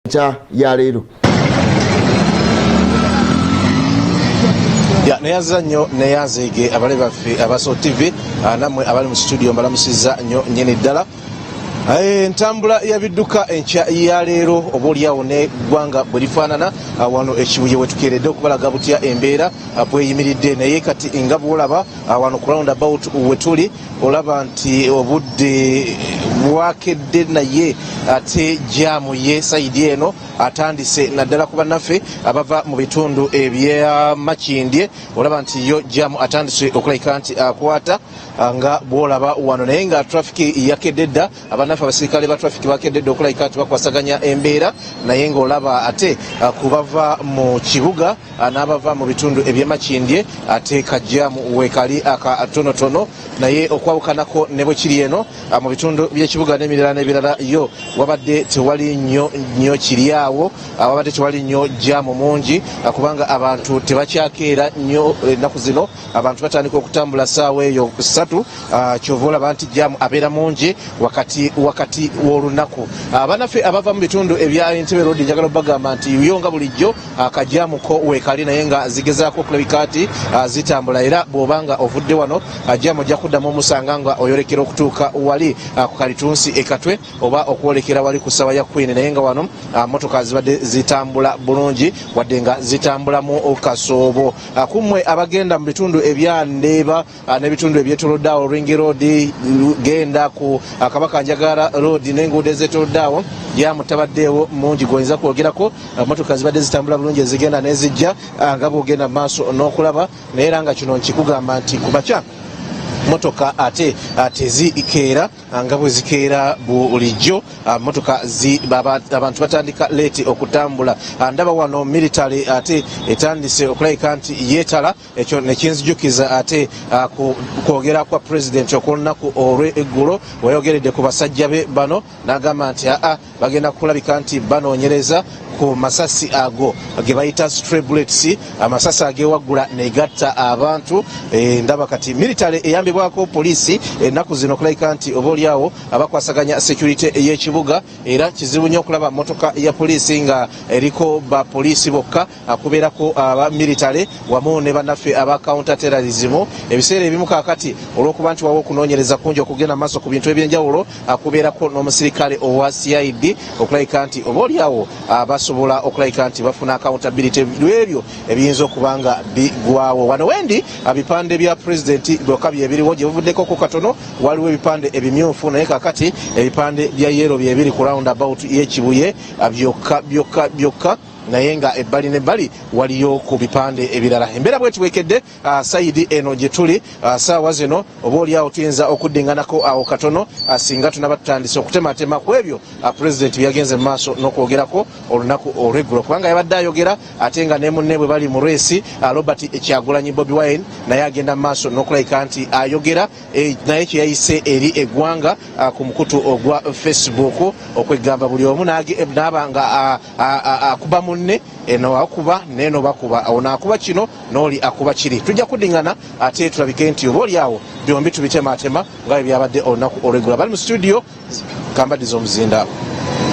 Enkya ya leero. Ya, neyanziza nnyo neyanzeege abale baffe aba So TV, nammwe abali mu studio mbalamusizza nnyo nnyini ddala. Entambula ya bidduka enkya ya leero oba oliawo n'eggwanga bwe lifaanana, wano ekibuye wetukeeredde okubalaga butya embeera bweyimiridde. Naye kati nga bwolaba wano ku round about wetuli, olaba nti obudde bwakedde, naye ate jaamu ye side eno atandise, naddala ku bannaffe abava mu bitundu ebyamakindye. Olaba nti yo jaamu atandise okulabika nti akwata nga bwolaba wano, naye nga traffic yakedde dda. Abannaffe abasirikale ba traffic bakedde dda okulabika nti bakwasaganya embeera, naye ng'olaba ate kubava mu kibuga n'abava mu bitundu ebyemakindye ate kajjaamu weekali akatonotono. Naye okwawukanako ne bwe kiri eno mu bitundu by'ekibuga n'emirala n'ebirala, yo wabadde tewali nnyo nnyo kiri awo, wabadde tewali nnyo jaamu mungi, kubanga abantu tebakyakeera nnyo. Ennaku zino abantu batandika okutambula saawa eyo 3, kyova olaba nti jaamu abeera mungi wakati wakati w'olunaku. Abanaffe abava mu bitundu ebya Entebbe Road, njagala obagamba nti yo nga bulijjo akajaamu ko weekali, naye nga zigezaako okulabika nti zitambula. Era bw'obanga ovudde wano, jaamu ojja kuddamu omusanga nga oyolekera okutuuka wali ku Kalitunsi ekatwe oba okwolekera wali ku ssawa ya Queen. Naye nga wano motoka zibadde zitambula bulungi, wadde nga zitambulamu kasoobo. Kummwe abagenda mu bitundu ebyandeeba n'ebitundu ebyetolodde awo, Ring Road, genda ku Kabaka Njagala Road n'enguudo ezeetolodde awo, jaamu tabaddeewo mungi gwoyinza kwogerako. Motoka zibadde zitambula bulungi ezigenda n'ezijja, nga bwogenda mu maaso n'okulaba. Naye era nga kino nkikugamba nti kumakya motoka ate tezikeera nga bwe zikeera bulijjo. Motoka abantu batandika late okutambula. Ndaba wano military ate etandise okulabika nti yeetala. Ekyo nekinzijukiza ate kwogera kwa president okwolunaku olw'eggulo, weyogeredde ku basajja be bano n'agamba nti aa bagenda kulabika nti banoonyereza ku masasi ago ge bayita stray bullets, amasasi agewaggula negatta abantu. Ndaba kati military eyambibwako poliisi ennaku zino okulabika nti oba oliawo abakwasaganya security y'ekibuga. Era kizibu nnyo okulaba motoka ya poliisi nga eriko bapoliisi bokka, kubeerako aba military wamu ne bannaffe aba counter terrorism. Ebiseera ebimu kaakati, olw'okuba nti wawo okunoonyereza kungi okugenda maaso ku bintu ebyenjawulo, kubeerako n'omusirikale owa CID okulabika nti oba oliawo basobola okulabika nti bafuna accountability lwebyo ebiyinza okuba nga bigwawo. Wano wendi bipande bya pulezidenti byokka byebiriwo. Gye buvuddeko katono waliwo ebipande ebimyufu, naye kakati ebipande bya yellow byebiri ku round about y'ekibuye byokka byokka byokka, naye nga ebbali nebbali waliyo ku bipande ebirala. Embeera bwetiwekedde side eno gye tuli saawa zino, oba oliawo tuyinza okuddinganako awo katono singa tunaba tutandise okutematema ku ebyo pulezidenti byagenze mu maaso n'okwogerako olunaku olweggulo, kubanga yabadde ayogera ate nga ne munne bwe bali mu race, Robert Kyagulanyi Bobi Wine, naye agenda mu maaso n'okulabika nti ayogera naye kyeyayise eri eggwanga ku mukutu ogwa Facebook, okwegamba buli omu n'aba nga akuba munne, eno akuba neeno bakuba, ono akuba kino n'oli akuba kiri. Tujja kuddingana ate tulabike nti oba oli awo byombi tubitematema nga bwe byabadde olunaku olweggulo. Bali mu studio, kambaddiza omuzinda.